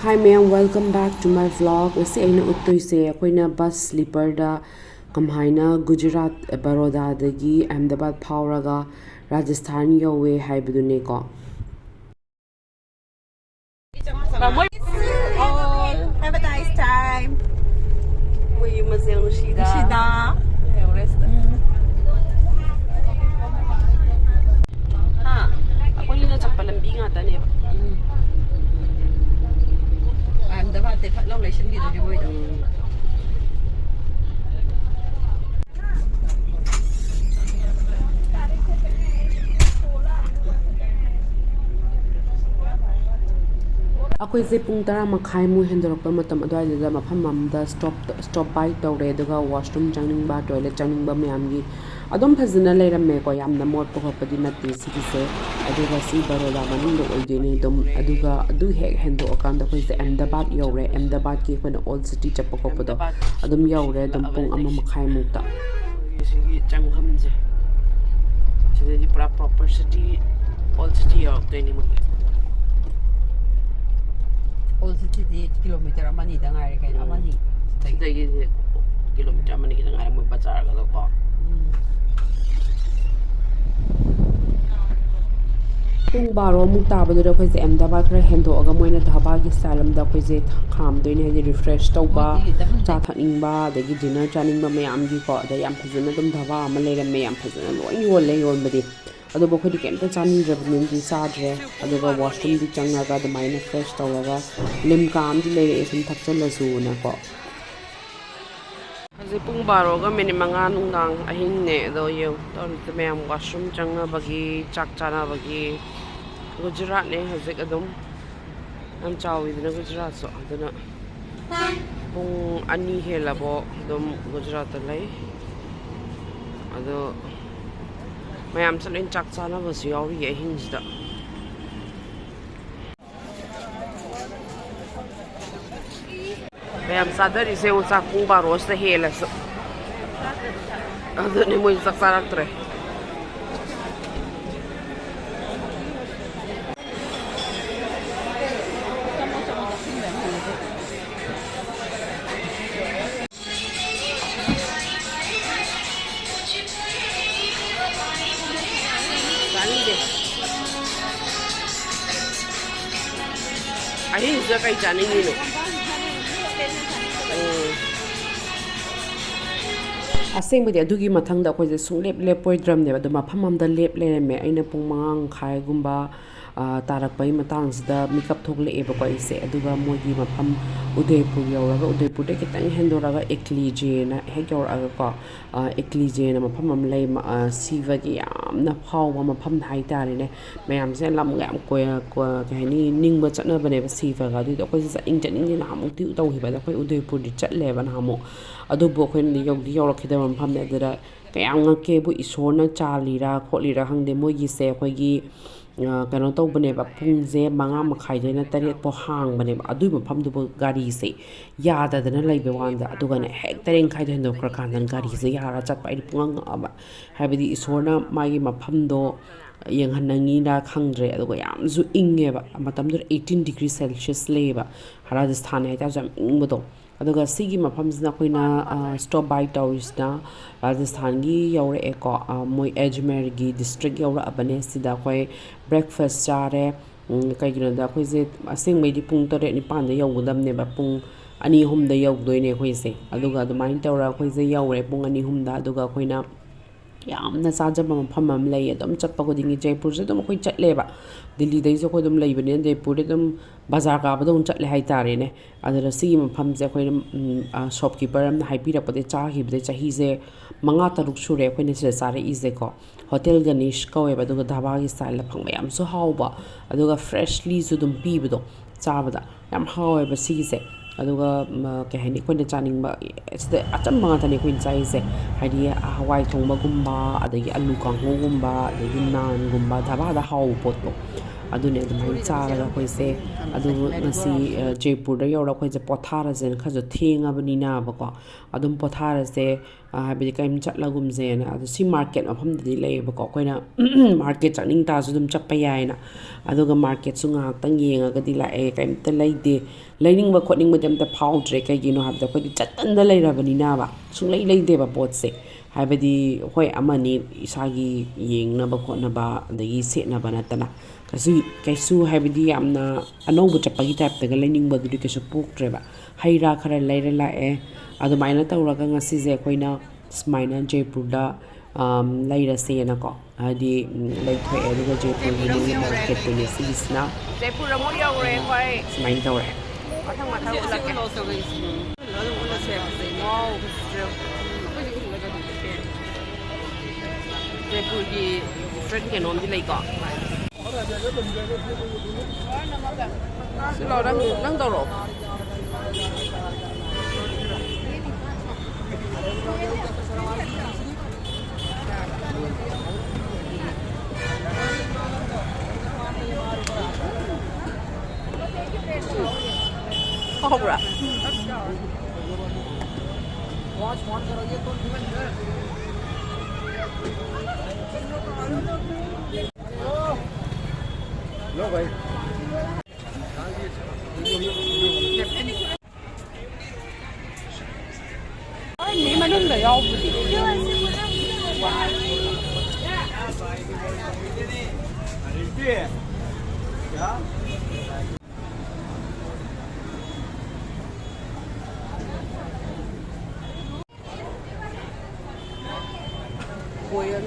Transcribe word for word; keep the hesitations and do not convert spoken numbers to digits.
Hi ꯃꯌꯥꯝ, welcome back to my vlog. ꯉꯁꯤ ꯑꯩꯅ ꯎꯠꯇꯣꯏꯁꯦ ꯑꯩꯈꯣꯏꯅ ꯕꯁ ꯁ꯭ꯂꯤꯄꯔꯗ ꯀꯃꯥꯏꯅ ꯒꯨꯖꯔꯥꯠ ꯕꯔꯣꯗꯥꯗꯒꯤ ꯑꯍꯃꯦꯗꯥꯕꯥꯗ ꯐꯥꯎꯔꯒ Rajasthan ꯌꯧꯋꯦ ꯍꯥꯏꯕꯗꯨꯅꯦꯀꯣ꯫ All. Have a nice time. ꯃꯣꯏ ꯌꯨꯝ ꯃꯁꯦꯜ ꯅꯨꯡꯁꯤꯗ꯫ ꯅꯨꯡꯁꯤꯗ꯫ ꯂꯩꯍꯧꯔꯦ ꯁꯤꯗ꯫ ꯍꯥ? ꯑꯩꯈꯣꯏꯅ ꯆꯠꯄ ꯂꯝꯕꯤ ꯉꯥꯛꯇꯅꯦꯕ꯫ ꯑꯍꯃꯦꯗꯥꯕꯥꯗꯇꯩ ꯐꯠ ꯂꯥꯎ ꯂꯩꯁꯤꯟꯈꯤꯗꯣꯏꯅꯦ ꯃꯣꯏꯗꯣ꯫ ꯑꯩꯈꯣꯏꯁꯦ ꯄꯨꯡ ꯇꯔꯥ ꯃꯈꯥꯏꯃꯨꯛ ꯍꯦꯟꯗꯣꯔꯛꯄ ꯃꯇꯝ ꯑꯗꯨꯋꯥꯏꯗꯨꯗ ꯃꯐꯝ ꯑꯃꯗ stop, stop by ꯇꯧꯔꯦ, ꯑꯗꯨꯒ washroom ꯆꯪꯅꯤꯡꯕ, toilet ꯆꯪꯅꯤꯡꯕ ꯃꯌꯥꯝꯒꯤ ꯑꯗꯨꯝ ꯐꯖꯅ ꯂꯩꯔꯝꯃꯦꯀꯣ꯫ ꯌꯥꯝꯅ ꯃꯣꯠꯄ ꯈꯣꯠꯄꯗꯤ ꯅꯠꯇꯦ ꯁꯤꯒꯤꯁꯦ꯫ ꯑꯗꯨꯒ ꯁꯤ ꯕꯔꯣꯗꯥ ꯃꯅꯨꯡꯗ ꯑꯣꯏꯗꯣꯏꯅꯦ ꯑꯗꯨꯝ꯫ ꯑꯗꯨꯒ ꯑꯗꯨ ꯍꯦꯛ ꯍꯦꯟꯗꯣꯛꯑꯀꯥꯟꯗ ꯑꯩꯈꯣꯏꯁꯦ ꯑꯍꯃꯦꯗꯥꯕꯥꯗ ꯌꯧꯔꯦ꯫ ꯑꯍꯃꯦꯗꯥꯕꯥꯗꯀꯤ ꯑꯩꯈꯣꯏꯅ old city ꯆꯠꯄ ꯈꯣꯠꯄꯗꯣ ꯑꯗꯨꯝ ꯌꯧꯔꯦ ꯑꯗꯨꯝ ꯄꯨꯡ ꯑꯃ ꯃꯈꯥꯏꯃꯨꯛꯇ꯫ ꯁꯤꯒꯤ ꯆꯪꯐꯝꯁꯦ ꯁꯤꯗꯗꯤ ꯄꯨꯔꯥ proper city, old city ꯌꯧꯔꯛꯇꯣꯏꯅꯤ ꯃꯣꯏꯒꯤ꯫ Old cityꯗꯤ kilometre ꯑꯃ ꯑꯅꯤꯗ ꯉꯥꯏꯔꯦ ꯀꯩꯅꯣ, ꯎꯝ꯫ ꯑꯃ ꯑꯅꯤ꯫ ꯁꯤꯗꯒꯤꯗꯤ kilometre ꯑꯃ ꯑꯅꯤ ꯈꯤꯇꯪ ꯉꯥꯏꯔꯦ ꯃꯣꯏ ꯕꯖꯥꯔꯒꯗꯣꯀꯣ꯫ ꯎꯝ꯫ ꯄꯨꯡ ꯕꯥꯔꯣꯃꯨꯛ ꯇꯥꯕꯗꯨꯗ ꯑꯩꯈꯣꯏꯁꯦ ꯑꯍꯃꯦꯗꯥꯕꯥꯗ ꯈꯔ ꯍꯦꯟꯗꯣꯛꯑꯒ ꯃꯣꯏꯅ ꯙꯥꯕꯥꯒꯤ style ꯑꯃꯗ ꯑꯩꯈꯣꯏꯁꯦ ꯈꯥꯝꯗꯣꯏꯅꯦ, ꯍꯥꯏꯗꯤ refresh ꯇꯧꯕ, ꯃꯣꯏꯗꯤ double ꯆꯥ ꯊꯛꯅꯤꯡꯕ, ꯑꯗꯒꯤ dinner ꯆꯥꯅꯤꯡꯕ ꯃꯌꯥꯝꯒꯤꯀꯣ꯫ ꯑꯗ ꯌꯥꯝ ꯐꯖꯅ ꯑꯗꯨꯝ ꯙꯥꯕꯥ ꯑꯃ ꯂꯩꯔꯝꯃꯦ, ꯌꯥꯝ ꯐꯖꯅ ꯂꯣꯏ ꯌꯣꯜꯂꯦ ꯌꯣꯟꯕꯗꯤ꯫ ꯑꯗꯨꯕꯨ ꯑꯩꯈꯣꯏꯗꯤ ꯀꯩꯝꯇ ꯆꯥꯅꯤꯡꯗ꯭ꯔꯕꯅꯤꯅꯗꯤ ꯆꯥꯗ꯭ꯔꯦ꯫ ꯑꯗꯨꯒ washroomꯗꯤ ꯆꯪꯉꯒ ꯑꯗꯨꯃꯥꯏꯅ fresh ꯇꯧꯔꯒ ꯂꯤꯝꯀꯥ ꯑꯃꯗꯤ ꯂꯩꯔꯛꯑꯦ ꯁꯨꯝ ꯊꯛꯆꯜꯂꯁꯨꯅꯀꯣ꯫ ꯍꯧꯖꯤꯛ ꯄꯨꯡ ꯕꯥꯔꯣꯒ ꯃꯤꯅꯤꯠ ꯃꯉꯥ ꯅꯨꯡꯗꯥꯡ ꯑꯍꯤꯡꯅꯦ꯫ ꯑꯗꯣ ꯌꯦꯡꯉꯨ ꯇꯧꯔꯤꯁꯦ ꯃꯌꯥꯝ washroom ꯆꯪꯅꯕꯒꯤ, ꯆꯥꯛ ꯆꯥꯅꯕꯒꯤ꯫ ꯒꯨꯖꯔꯥꯠꯅꯦ ꯍꯧꯖꯤꯛ ꯑꯗꯨꯝ꯫ ꯌꯥꯝ ꯆꯥꯎꯋꯤꯗꯅ ꯒꯨꯖꯔꯥꯠꯁꯨ꯫ ꯑꯗꯨꯅ ꯄꯨꯡ ꯑꯅꯤ ꯍꯦꯜꯂꯕꯣ ꯑꯗꯨꯝ ꯒꯨꯖꯔꯥꯠꯇ ꯂꯩ꯫ ꯑꯗꯣ ꯃꯌꯥꯝꯁꯨ ꯂꯣꯏ ꯆꯥꯛ ꯆꯥꯅꯕꯁꯨ ꯌꯥꯎꯔꯤꯌꯦ ꯑꯍꯤꯡꯁꯤꯗ꯫ ꯃꯌꯥꯝ ꯆꯥꯗꯔꯤꯁꯦ ꯌꯦꯡꯉꯨ, ꯆꯥꯛ ꯄꯨꯡ ꯕꯥꯔꯣꯁꯤꯗ ꯍꯦꯜꯂꯁꯨ꯫ ꯑꯗꯨꯅꯦ ꯃꯣꯏꯁꯨ ꯆꯥꯛ ꯆꯥꯔꯛꯇ꯭ꯔꯦ꯫ ꯁꯤꯗ ꯀꯩ ꯆꯥꯅꯤꯡꯉꯤꯅꯣ? ꯎꯝ꯫ ꯑꯁꯦꯡꯕꯗꯤ ꯑꯗꯨꯒꯤ ꯃꯊꯪꯗ ꯑꯩꯈꯣꯏꯁꯦ ꯁꯨꯡꯂꯦꯞ ꯂꯦꯞꯄꯣꯏꯗ꯭ꯔꯕꯅꯦꯕ, ꯑꯗꯣ ꯃꯐꯝ ꯑꯃꯗ ꯂꯦꯞ ꯂꯩꯔꯝꯃꯦ꯫ ꯑꯩꯅ ꯄꯨꯡ ꯃꯉꯥ ꯃꯈꯥꯏꯒꯨꯝꯕ, ꯑ, ꯇꯥꯔꯛꯄꯒꯤ ꯃꯇꯥꯡꯁꯤꯗ ꯃꯤꯀꯞ ꯊꯣꯛꯂꯛꯑꯦꯕꯀꯣ ꯑꯩꯁꯦ꯫ ꯑꯗꯨꯒ ꯃꯣꯏꯒꯤ ꯃꯐꯝ ꯎꯗꯩꯄꯨꯔ ꯌꯧꯔꯒ, ꯎꯗꯩꯄꯨꯔꯗ ꯈꯤꯇꯪ ꯍꯦꯟꯗꯣꯔꯛꯑꯒ ꯑꯦꯀꯂꯤꯖꯦꯅ ꯍꯦꯛ ꯌꯧꯔꯛꯑꯒꯀꯣ, ꯑ, ꯑꯦꯀꯂꯤꯖꯦꯅ ꯃꯐꯝ ꯑꯃ ꯂꯩ, ꯃ-, ꯑ, ꯁꯤꯚꯒꯤ ꯌꯥꯝꯅ ꯐꯥꯎꯕ ꯃꯐꯝ ꯍꯥꯏꯇꯥꯔꯦꯅꯦ꯫ ꯃꯌꯥꯝꯁꯦ ꯂꯝꯒ ꯌꯥꯝ ꯀꯣꯏ-, ꯀꯣ-, ꯀꯩ ꯍꯥꯏꯅꯤ, ꯅꯤꯡꯕ ꯆꯠꯅꯕꯅꯦꯕ ꯁꯤꯚꯒ꯫ ꯑꯗꯨꯏꯗꯣ ꯑꯩꯈꯣꯏꯁꯦ ꯆꯠꯅꯤꯡ ꯆꯠꯅꯤꯡꯗꯤ ꯅꯍꯥꯟꯃꯨꯛꯇꯤ ꯇꯧꯈꯤꯕ, ꯑꯗꯣ ꯑꯩꯈꯣꯏ ꯎꯗꯩꯄꯨꯔꯗꯤ ꯆꯠꯂꯦꯕ ꯅꯍꯥꯟꯃꯨꯛ꯫ ꯑꯗꯨꯕꯨ ꯑꯩꯈꯣꯏꯅꯗꯤ ꯌꯧꯗꯤ ꯌꯧꯔꯛꯈꯤꯗꯕ ꯃꯐꯝꯅꯦ꯫ ꯑꯗꯨꯗ ꯀꯌꯥꯝ ꯉꯛꯀꯦꯕꯨ, ꯏꯁꯣꯔꯅ ꯆꯥꯜꯂꯤꯔꯥ ꯈꯣꯠꯂꯤꯔꯥ ꯈꯪꯗꯦ, ꯃꯣꯏꯒꯤꯁꯦ ꯑꯩꯈꯣꯏꯒꯤ, ꯑ, ꯀꯩꯅꯣ ꯇꯧꯕꯅꯦꯕ, ꯄꯨꯡꯁꯦ ꯃꯉꯥ ꯃꯈꯥꯏꯗꯩꯅ ꯇꯔꯦꯠ ꯐꯥꯎ ꯍꯥꯡꯕꯅꯦꯕ꯫ ꯑꯗꯨꯏ ꯃꯐꯝꯗꯨꯕꯨ ꯒꯥꯔꯤꯁꯦ ꯌꯥꯗꯗꯅ ꯂꯩꯕ ꯋꯥꯅꯤꯗ꯫ ꯑꯗꯨꯒꯅꯦ ꯍꯦꯛ ꯇꯔꯦꯠ ꯃꯈꯥꯏꯗ ꯍꯦꯟꯗꯣꯛꯈ꯭ꯔꯀꯥꯟꯗ ꯒꯥꯔꯤꯁꯦ ꯌꯥꯔ ꯆꯠꯄ꯫ ꯑꯩꯗꯤ ꯄꯨꯡꯉꯛ ꯉꯛꯑꯕ꯫ ꯍꯥꯏꯕꯗꯤ ꯏꯁꯣꯔꯅ ꯃꯥꯒꯤ ꯃꯐꯝꯗꯣ ꯌꯦꯡꯍꯟꯅꯤꯡꯉꯤꯔꯥ ꯈꯪꯗ꯭ꯔꯦ꯫ ꯑꯗꯨꯒ ꯌꯥꯝꯁꯨ ꯏꯪꯉꯦꯕ꯫ ꯃꯇꯝꯗꯨꯗ eighteen degree Celsius ꯂꯩꯌꯦꯕ꯫ ꯔꯥꯖꯁꯊꯥꯟ ꯍꯥꯏꯇꯥꯔꯁꯨ ꯌꯥꯝ ꯏꯪꯕꯗꯣ꯫ ꯑꯗꯨꯒ ꯁꯤꯒꯤ ꯃꯐꯝꯁꯤꯅ ꯑꯩꯈꯣꯏꯅ, ꯑ, stop by ꯇꯧꯔꯤꯁꯤꯅ ꯔꯥꯖꯁꯊꯥꯟꯒꯤ ꯌꯧꯔꯛꯑꯦꯀꯣ꯫ ꯑ, ꯃꯣꯏ ꯑꯦꯖꯃꯦꯔꯒꯤ district ꯌꯧꯔꯛꯑꯕꯅꯦ꯫ ꯁꯤꯗ ꯑꯩꯈꯣꯏ breakfast ꯆꯥꯔꯦ꯫ ꯎꯝ, ꯀꯩꯒꯤꯅꯣꯗ ꯑꯩꯈꯣꯏꯁꯦ ꯑꯁꯦꯡꯕꯩꯗꯤ ꯄꯨꯡ ꯇꯔꯦꯠ ꯅꯤꯄꯥꯟꯗ ꯌꯧꯒꯗꯕꯅꯦꯕ, ꯄꯨꯡ ꯑꯅꯤ ꯑꯍꯨꯝꯗ ꯌꯧꯗꯣꯏꯅꯦ ꯑꯩꯈꯣꯏꯁꯦ꯫ ꯑꯗꯨꯒ ꯑꯗꯨꯃꯥꯏꯅ ꯇꯧꯔꯒ ꯑꯩꯈꯣꯏꯁꯦ ꯌꯧꯔꯦ ꯄꯨꯡ ꯑꯅꯤ ꯑꯍꯨꯝꯗ꯫ ꯑꯗꯨꯒ ꯑꯩꯈꯣꯏꯅ ꯌꯥꯝꯅ ꯆꯥꯖꯕ ꯃꯐꯝ ꯑꯃ ꯂꯩ꯫ ꯑꯗꯨꯝ ꯆꯠꯄ ꯈꯨꯗꯤꯡꯒꯤ, ꯖꯩꯄꯨꯔꯁꯦ ꯑꯗꯨꯝ ꯑꯩꯈꯣꯏ ꯆꯠꯂꯦꯕ, ꯗꯤꯜꯂꯤꯗꯩꯁꯨ ꯑꯩꯈꯣꯏ ꯑꯗꯨꯝ ꯂꯩꯕꯅꯤꯅ ꯖꯩꯄꯨꯔꯗꯤ ꯑꯗꯨꯝ ꯕꯖꯥꯔ ꯀꯥꯕꯗꯧꯅ ꯆꯠꯂꯦ ꯍꯥꯏꯇꯥꯔꯦꯅꯦ꯫ ꯑꯗꯨꯅ ꯁꯤꯒꯤ ꯃꯐꯝꯁꯦ ꯑꯩꯈꯣꯏꯅ, ꯎꯝ, ꯑ, shopkeeper ꯑꯃꯅ ꯍꯥꯏꯕꯤꯔꯛꯄꯗꯒꯤ ꯆꯥꯈꯤꯕꯗꯩ ꯆꯍꯤꯁꯦ ꯃꯉꯥ ꯇꯔꯨꯛ ꯁꯨꯔꯦ ꯑꯩꯈꯣꯏꯅ ꯁꯤꯗ ꯆꯥꯔꯛꯏꯁꯦꯀꯣ꯫ ꯍꯣꯇꯦꯜ ꯒꯅꯦꯁ ꯀꯧꯋꯦꯕ꯫ ꯑꯗꯨꯒ ꯙꯥꯕꯥꯒꯤ styleꯗ ꯐꯪꯕ, ꯌꯥꯝꯁꯨ ꯍꯥꯎꯕ, ꯑꯗꯨꯒ freshlyꯁꯨ ꯑꯗꯨꯝ ꯄꯤꯕꯗꯣ ꯆꯥꯕꯗ꯫ ꯌꯥꯝ ꯍꯥꯎꯋꯦꯕ ꯁꯤꯒꯤꯁꯦ꯫ ꯑꯗꯨꯒ, ꯃ, ꯀꯩ ꯍꯥꯏꯅꯤ, ꯑꯩꯈꯣꯏꯅ ꯆꯥꯅꯤꯡꯕ, ꯁꯤꯗ ꯑꯆꯝꯕ ꯉꯥꯛꯇꯅꯦ ꯑꯩꯈꯣꯏꯅ ꯆꯥꯔꯤꯁꯦ꯫ ꯍꯥꯏꯗꯤ ꯍꯋꯥꯏ ꯊꯣꯡꯕꯒꯨꯝꯕ, ꯑꯗꯒꯤ ꯑꯂꯨ ꯀꯥꯡꯍꯧꯒꯨꯝꯕ, ꯑꯗꯒꯤ ꯅꯥꯟꯒꯨꯝꯕ, ꯙꯥꯕꯥꯗ ꯍꯥꯎꯕ ꯄꯣꯠꯇꯣ, ꯑꯗꯨꯅꯦ ꯑꯗꯨꯃꯥꯏꯅ ꯆꯥꯔꯒ ꯑꯩꯈꯣꯏꯁꯦ꯫ ꯑꯗꯨ ꯉꯁꯤ, ꯑ, ꯖꯩꯄꯨꯔꯗ ꯌꯧꯔꯒ ꯑꯩꯈꯣꯏꯁꯦ ꯄꯣꯊꯥꯔꯁꯦꯅ, ꯈꯔꯁꯨ ꯊꯦꯡꯉꯕꯅꯤꯅꯕꯀꯣ, ꯑꯗꯨꯝ ꯄꯣꯊꯥꯔꯁꯦ, ꯑ, ꯍꯥꯏꯕꯗꯤ ꯀꯔꯤꯝ ꯆꯠꯂꯒꯨꯝꯁꯦꯅ꯫ ꯑꯗꯨ ꯁꯤ market ꯃꯐꯝꯗꯗꯤ ꯂꯩꯌꯦꯕꯀꯣ꯫ ꯑꯩꯈꯣꯏꯅ market ꯆꯠꯅꯤꯡ ꯇꯥꯔꯁꯨ ꯑꯗꯨꯝ ꯆꯠꯄ ꯌꯥꯏꯅ꯫ ꯑꯗꯨꯒ marketꯁꯨ ꯉꯥꯏꯍꯥꯛꯇꯪ ꯌꯦꯡꯉꯒꯗꯤ ꯂꯥꯛꯑꯦ, ꯀꯔꯤꯝꯇ ꯂꯩꯇꯦ꯫ ꯂꯩꯅꯤꯡꯕ ꯈꯣꯠꯅꯤꯡꯕꯗꯤ ꯑꯝꯇ ꯐꯥꯎꯗ꯭ꯔꯦ꯫ ꯀꯩꯒꯤꯅꯣ ꯍꯥꯏꯕꯗ ꯑꯩꯈꯣꯏꯗꯤ ꯆꯠꯇꯅ ꯂꯩꯔꯕꯅꯤꯅꯕ, ꯁꯨꯡꯂꯩ ꯂꯩꯇꯦꯕ ꯄꯣꯠꯁꯦ꯫ ꯍꯥꯏꯕꯗꯤ, ꯍꯣꯏ, ꯑꯃꯅꯤ ꯏꯁꯥꯒꯤ ꯌꯦꯡꯅꯕ ꯈꯣꯠꯅꯕ ꯑꯗꯒꯤ ꯁꯦꯠꯅꯕ ꯅꯠꯇꯅ ꯀꯩꯁꯨ, ꯀꯩꯁꯨ ꯍꯥꯏꯕꯗꯤ ꯌꯥꯝꯅ ꯑꯅꯧꯕ ꯆꯠꯄꯒꯤ ꯇꯥꯏꯞꯇꯒ ꯂꯩꯅꯤꯡꯕꯗꯨꯗꯤ ꯀꯩꯁꯨ ꯄꯣꯛꯇ꯭ꯔꯦꯕ꯫ ꯍꯩ ꯔꯥ ꯈꯔ ꯂꯩꯔ ꯂꯥꯛꯑꯦ꯫ ꯑꯗꯨꯃꯥꯏꯅ ꯇꯧꯔꯒ ꯉꯁꯤꯁꯦ ꯑꯩꯈꯣꯏꯅ ꯁꯨꯃꯥꯏꯅ ꯖꯩꯄꯨꯔꯗ, ꯑꯝ, ꯂꯩꯔꯁꯦꯅꯀꯣ, ꯍꯥꯏꯗꯤ, ꯎꯝ, ꯂꯩꯊꯣꯛꯑꯦ꯫ ꯑꯗꯨꯒ ꯖꯩꯄꯨꯔꯒꯤ ꯃꯤꯅꯤ ꯃꯥꯔꯀꯦꯠꯇꯨꯅꯦ ꯁꯤꯒꯤꯁꯤꯅ꯫ ꯖꯩꯄꯨꯔ ꯑꯃꯨꯛ ꯌꯧꯔꯦ ꯑꯩꯈꯣꯏ꯫ ꯁꯨꯃꯥꯏꯅ ꯇꯧꯔꯦ꯫ ꯃꯊꯪ ꯃꯊꯪ ꯎꯠꯂꯛꯀꯦ꯫ Wow, ꯖꯩꯄꯨꯔꯒꯤ different ꯀꯩꯅꯣꯝꯗꯤ ꯂꯩꯀꯣ꯫ ꯁꯤ ꯂꯥꯎ, ꯅꯪ, ꯅꯪ ꯇꯧꯔꯛꯑꯣ꯫ ꯍꯥꯎꯕ꯭ꯔꯥ? ꯃꯤ ꯃꯅꯨꯡꯗ ꯌꯥꯎꯕꯗꯤ꯫ ꯀꯣꯌꯜ꯫